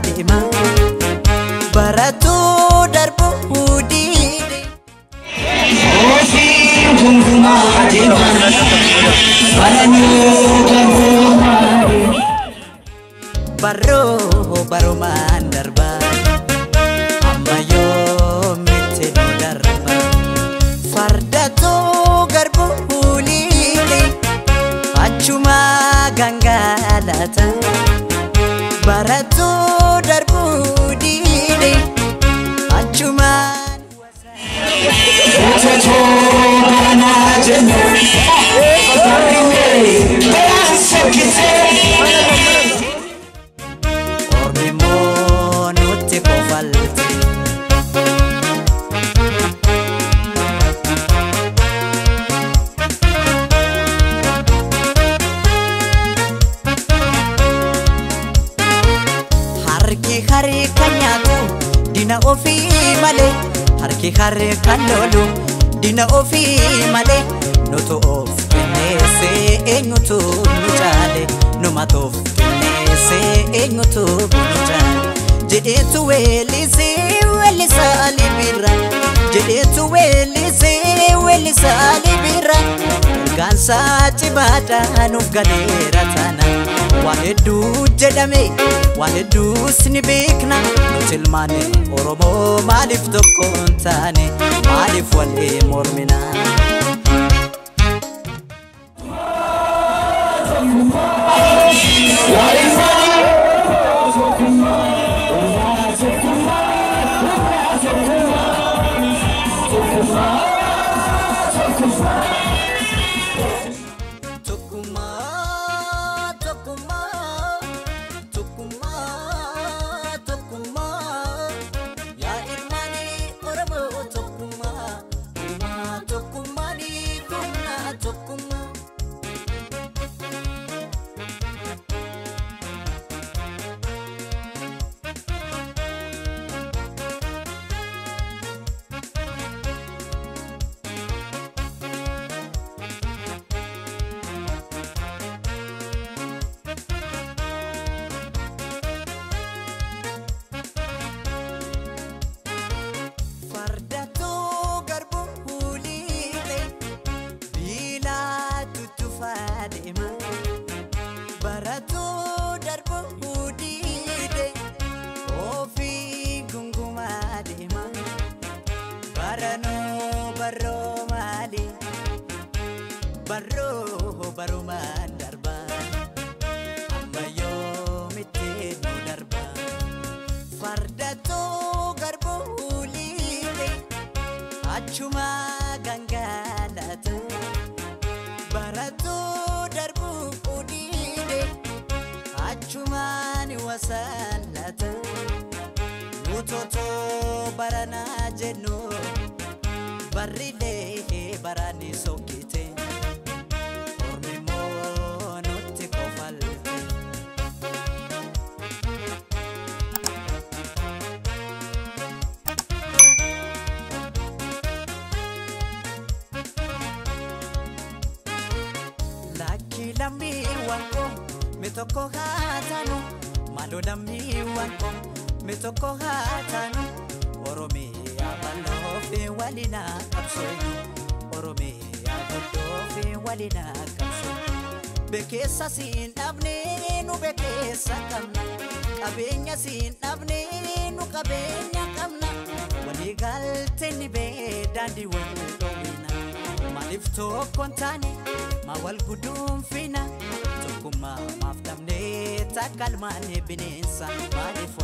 deema Baratuu darbuu diide Ofiin gungumaa deema Barannoo baroomaa deema Baroo barumaan darba Amma yoomitti nu darba Fardatuu garbuu liite Achuma gangalata Baratuu darbuu diide Achumaan Ototoo baranaa jennu Barrilee baraan sokkitee Ormi immoo nutti kofalte Harki harka nyaatu dina ofii malee Harki harka lolu dina ofii malee Nutu of kenneesse eenyutu nu caale Numatu of kenneesse eenyutu nu caale Jedheetu weellisee weellisaa Alii Birraa Jedheetu weellisee weellisaa Alii Birraa Ergaansaa cimaadhaa nuuf galeera taana Waa hedduu jedhame waa hedduus ni beekna Nuti ilmaan Oromoo maaliif tokko hin taane maaliif walii mormina Tokkummaa tokkummaa tokkummaa tokkummaa yaa ilmaan Oromoo tokkummaa humna tokkummaani humna tokkummaa. Fardatuu garbuu liite biilaa tuttufa deema Baratuu darbuu diide ofii gungumaa deema Baranuu baroo maali baroo barumaan darba Amma yoomitti nu darba Fardatuu garbuu liite achuma gangalata Baratuu darbuu diide achumaan wasallata Utotoo baranaa jennu barrilee barani sokkite Ormi immoo nutti kofalte Lakki lammiiwwan koo mi tokko haa taanu maaloo lammiiwwan koo mi tokko haa taanu Oromiyaa bal'oo fi waliin haa qabsooynu Oromiyaa guddoo fi waliin haa qabsooynu Bekeessa siin dhabne nu bekeessa qabna qabeenya siin dhabne nu qabeenya qabna walii galtee ni bee daandii wal dhoowwina Maaliif tokko hin taane maa wal guduunfina tokkummaa maaf dhabnee takka ilmaan bineensa maaliif